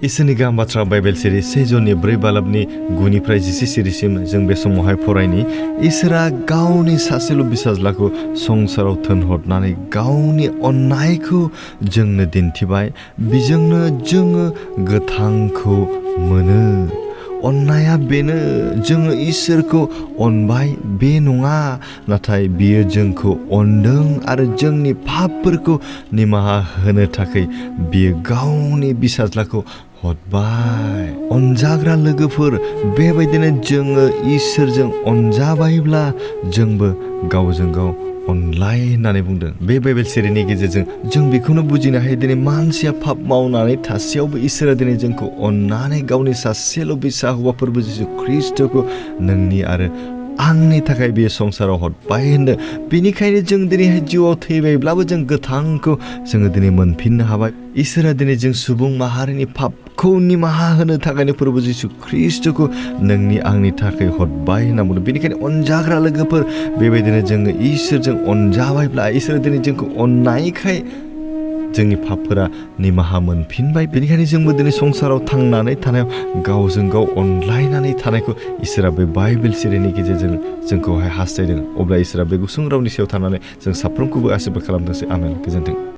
इसोरनि गाहाम बाथ्रा बाइबेल सिरि 1:4-9 सिरिसिम जों बे समावहाय फरायनि। इसोरा गावनि सासेल' बिसाज्लाखौ संसाराव थोनहरनानै गावनि अननायखौ जोंनो दिन्थिबाय। बेजोंनो जोङो गोथांखौ मोनो। अननाया बेनो, जोङो इसोरखौ अनबाय बे नङा, नाथाय बियो जोंखौ अनदों आरो जोंनि पापफोरखौ निमाहा होनो थाखाय बियो गावनि बिसाज्लाखौ हरबाय। अनजाग्रा लोगोफोर, बेबायदिनो जोङो इसोरजों अनजाबायब्ला जोंबो गावजों गाव अनलाय होननानै बुंदों। बे बाइबेल सिरिनि गेजेरजों जों बेखौनो बुजिनो हायो, दिनै मानसिया पाप मावनानै थासेयावबो इसोरा दिनै जोंखौ अननानै गावनि सासेल' बिसा हौवा फोरबो जिसु ख्रिस्टखौ नोंनि आरो आंनि थाखाय बे संसाराव हरबाय होनदों। बेनिखायनो जों दिनैहाय जिउआव थैबायब्लाबो जों गोथांखौ जोङो दिनै मोनफिननो हाबाय। इसोरा दिनै जों सुबुं माहारिनि पापखौ निमाहा होनो थाखायनो फोरबो जिसु ख्रिस्टखौ नोंनि आंनि थाखाय हरबाय होनना बुंदों। बेनिखायनो अनजाग्रा लोगोफोर, बेबायदिनो जोङो इसोरजों अनजाबायब्ला इसोरा दिनै जोंखौ अननायखाय जोंनि पापफोरा निमाहा मोनफिनबाय। बेनिखायनो जोंबो दिनै संसाराव थांनानै थानायाव गावजों गाव अनलायनानै थानायखौ इसोरा बे बाइबेल सिरिनि गेजेरजों जोंखौहाय हास्थायदों। अब्ला इसोरा बे गुसुं रावनि सायाव थानानै जों साफ्रोमखौबो आशीर्बाद खालामथोंसै। आमेन। गोजोन्थों।